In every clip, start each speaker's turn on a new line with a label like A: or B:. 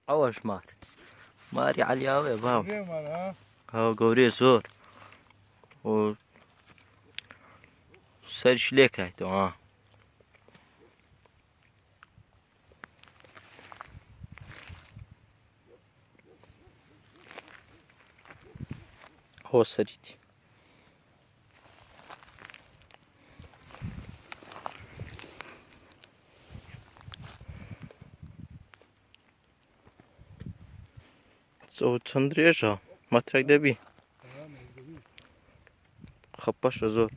A: ئەوەش مار ماری عەلیاوێ باو ئەوە گەورەیە زۆر و سەرش لێکایتەوە ها هۆ سەریتی چەند درێژە مەترێک دەبی خەپەشە زۆر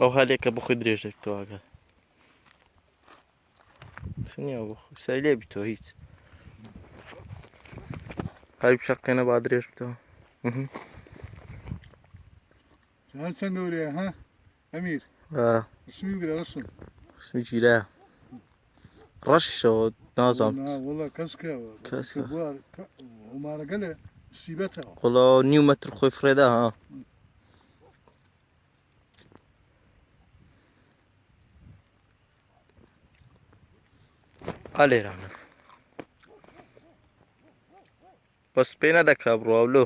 A: ئەو هەلێکە بخۆی درێژ دەبیتەوە ئەگەر نییە بۆ سەری لێ بیتەوە هیچ هەر بشەقێنە با درێژ بتەوە
B: چەند گەورەیە ها ئەمیر ڕسمی بگرە ڕسم
A: ڕسمی گیرا ڕەشەوە نازانم
B: وڵا کەسکە
A: کەسکە
B: هەمارەکە لە سیبەتەوە
A: وڵا نیو مەتر خۆی فڕێدا ها ئالێرانە بەس پێ نەدەکرا بڕوا لۆ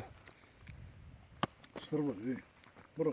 B: بڕۆ.